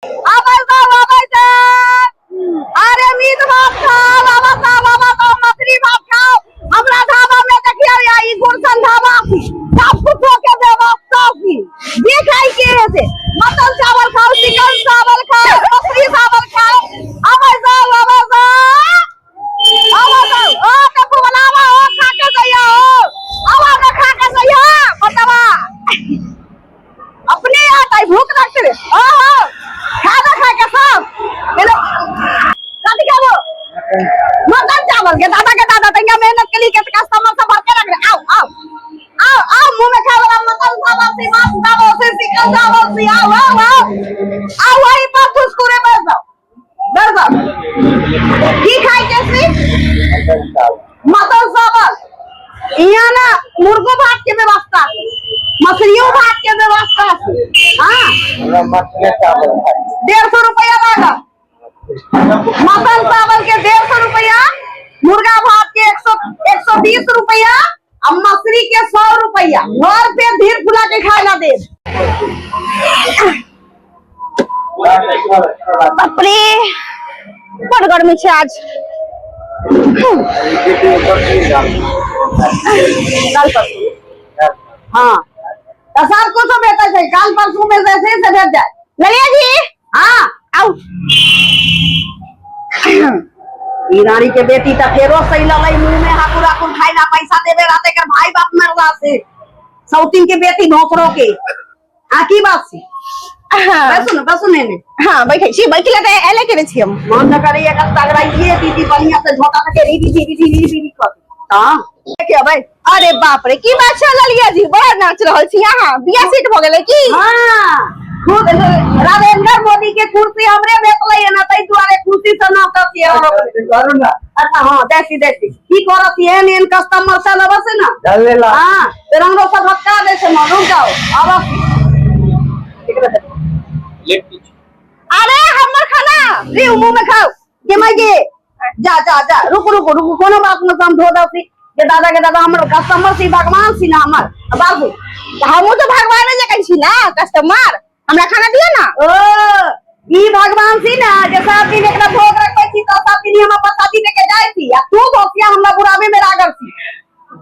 आबै जाउ, आबै जाउ। अरे मीट भात खाओ, आबै जाउ, आबै जाउ, मछली भात खाओ। हमरा ढाबा में देखियौ या ई गुलशन ढाबा सब कुछो के व्यवस्था छी। जे खाइ के है से मटन चावल खाओ, चिकन चावल खाओ, मछली चावल खाओ। आबै जाउ, आबै जाउ, आबै जाउ। ओ टेम्पू वाला आबै, ओ खा के जइयो, आबै ने खा के जइयो। बतावा अपने आता है भूख लगते रे। ओ हो खाना खा के सब हेलो कथी खाबो? मटन चावल के दादा के दादा तंगा मेहनत के लिए के कस्टमर सब भर के रख रहे। आओ आओ आओ आओ, मुंह में खाए वाला मटन चावल से, मांस चावल से, चिकन चावल से। आओ आओ आओ आओ, वही पर ठुसकुरे बैठ जाओ, बैठ जाओ। की खाई के सी? मटन चावल। यहाँ ना मुर्गो भात के व्यवस्था, मछलियों भात के व्यवस्था। हाँ, 150 रुपया लागा मटन चावल के, 150 रुपया मुर्गा भात के, 120 रुपया और मछली के 100 रुपया। घर पे धीर फुला के खाए ला दे। बाप रे, बड़ गर्मी छै आज। काल परसू। हाँ, तऽ सब कुछो भेटै छै। काल परसू में जे छै से भेट जाए। ललिया जी। हाँ, आउ। ई रानी के बेटी तऽ फेरो सही ललै मुंह में हाकुर हाकुर खाइ ला पैसा देबे रहते कर भाई बाप मरला से सौतीन के बेटी भोसरो के। आ की बात छै? बैसू ने, बैसू ने। हाँ, बैठे छी। बैठले तऽ एले केने छी हम। मन न करे एकर तगड़ाइए दीदी बढ़िया से झोंका के री री री री री री कर। हां, के अबै। अरे बाप रे, की बात छै ललिया जी, बड़ा नाच रहल छी अहाँ। बियाह सेट भऽ गेलै की? हां, खूब नरेंद्र मोदी के कुर्सी हमरे भेटलै है ना, ताहि दुआरे खुशी से नाचत छियै हम। करू ना। अच्छा, हां, देसी देसी की करत? एहन एहन कस्टमर सब अबै छै ना। चलेला। हां, ते हमरो सब भटका दै छै। मन रुक जाओ, आबऽ। अरे हमर खाना। रे, मुंह में खाओ के माय के। जा जा जा, रुक रुक रुक, कोनो बात न, हम धो दसी के दादा के दादा। हमर कस्टमर सी भगवान सी ना हमर बाबू। हमहूँ तो भगवाने जकाँ छी ना कस्टमर, हमरा खाना दिअ ना। ओ ई भगवान सी ना जे सब दिन एकरा भोग रखै छी तऽ सब दिन हम प्रसादी दे के जाइ छी, आ तू भोसिया हमरा बुढ़ाबे में लागल छी,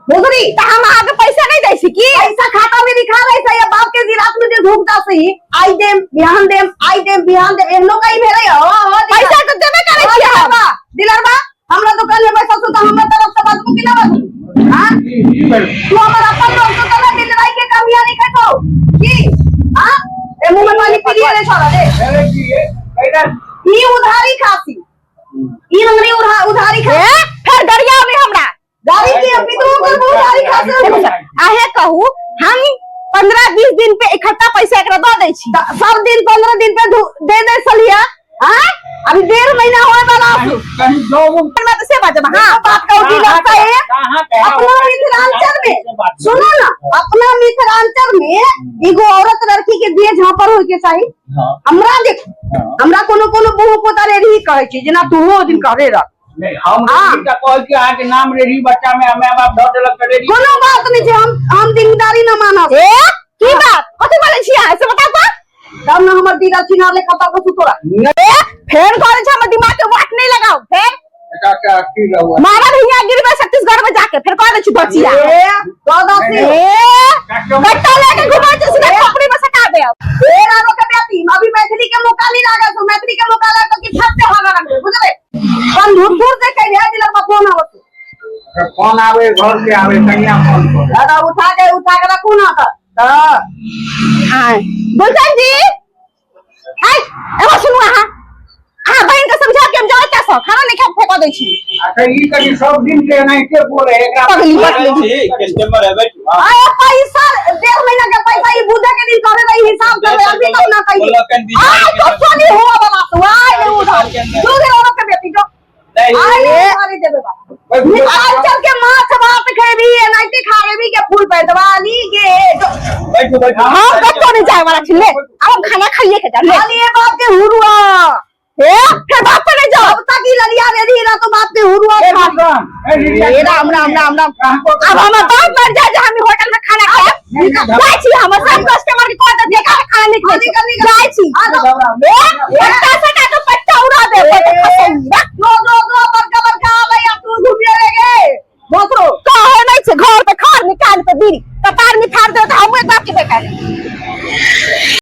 बुझली? तऽ हम अहाँके पैसा नहि दै छी की? पैसा खाता में लिखा रहे छै या बाप के जिरात में जे धूप दा सही। आई देम बिहान देम, आई देम बिहान देम, एहनो कहीं भेलै। हो हो। पैसा तऽ देबे करै छी हम। दिलरबा, हमरा दुकान में पैसा तू हमरा तरफ से बाजबू कि ना बाजबू? हां, तू हमर अपन लोग तो ना दिलराई के कमियां नहीं खातो की? हां, ए मुंह में पानी पी लिए रे छोरा रे। ई उधारी खासी, ई रंगरी उधारी ए खासी। फेर गरिया नहीं हमरा। गाड़ी की अभी तो कर उधारी खासी। देखो सर, आहे कहू, हम 15-20 दिन पे इकट्ठा पैसा एकरा दऽ दै छी। सब दिन 15 दिन पे दे दे सलिया। हाँ, अभी 1.5 महीना होए वाला है। कहीं जाओ। मैं तो से बाजब। हाँ। बात कहू लगता है अपना मिथिलांचल में, सुनो ना, अपना मिथिलांचल में एगो औरत लड़की के देह झापर होय के चाही। हमरा देख, हमरा कोनो कोनो बहु पोता रेढ़ी कहै छै, जेना तूहो दिन कहबे रह। नहीं, हम हाँ। रेडी का कहै छी, अहाँके नाम रेडी बच्चा में माय बाप धऽ देलक तऽ रेडी। कोनो बात नहीं छै, हम जिम्मेदारी न मानब। ए की बात, कथी बोलै छी अहाँ से बताउ तऽ। तब न हमर दीदा छिनार ले कता को तोरा। ए फेर कहै छै हमर दिमाग के वाट नहीं लगाओ फेर। एकरा के अथी रहू। मारा भैया गिरबे छत्तीसगढ़ में जाके, फिर कह दै छी बचिया। ए दादा से। ए गट्टा लेके घुमा छै, सीधा खोपड़ी में सटा देब। ए रानो के बेटी, अभी मैथिली के मौका नहीं लागल तो मैथिली के मौका लागल कि छत से भागा रखबे, बुझले? पण दूर दूर से कहि दिया दिलक फोन आवत। फोन आवे, घर से आवे, कन्या फोन कर। दादा उठा के रखू ना तऽ। आय गुलशन जी, आय एगो सुनू, अहाँ अहाँ बहिन के समझा के हम जाउ एतऽ सँ, खाना नहि खाब, फेंक दै छी। अच्छा, ई कनि सब दिन के एनाहिते बोले एकरा। पगली पगली। कस्टमर है, बैठू। हाँ। आय पैसा 1.5 महीना के पैसा ई बुधे के दिन करे रही हिसाब करे, अभी तक ना कही। बोलकन दी। आय तो सोनी हुआ वाला तो आय ले उधार जो दे औरत के बेटी जो। नहीं। आय ले उधारी देबे बा। मिथिलांचल के माछ भात खेबी, एनाहिते खा लेबी के फूल पैदवाली के जो। बैठू बैठू। हम कतौ नहि जाय वाला छी, ले आब हम खाना खाइए के जाब, ले। खाली ये बाप के हुरुआ। हे फिर बाप पर नहीं जाओ। अब तक ई ललिया रेडी रह तो बाप के हुरुआ ए खा। गुलशन, ए हिरिया हे राम राम राम राम। अब हमर बाप मर जाए जे हम होटल में खाना खाएब। नहीं, नहीं, जाइ छी, हमर सब कस्टमर के कह दे जे खाना नहीं खाइ छी। जाइ छी। ए पट्टा सटा तो पट्टा उड़ा दे। दो दो दो बड़का बड़का आबै आ तू घुमिए ले गे बोकरो कहे नहीं छे, घर पे खार निकाल के बीड़ी कपार में फाड़ दे तो हम एक बाप के बेकार।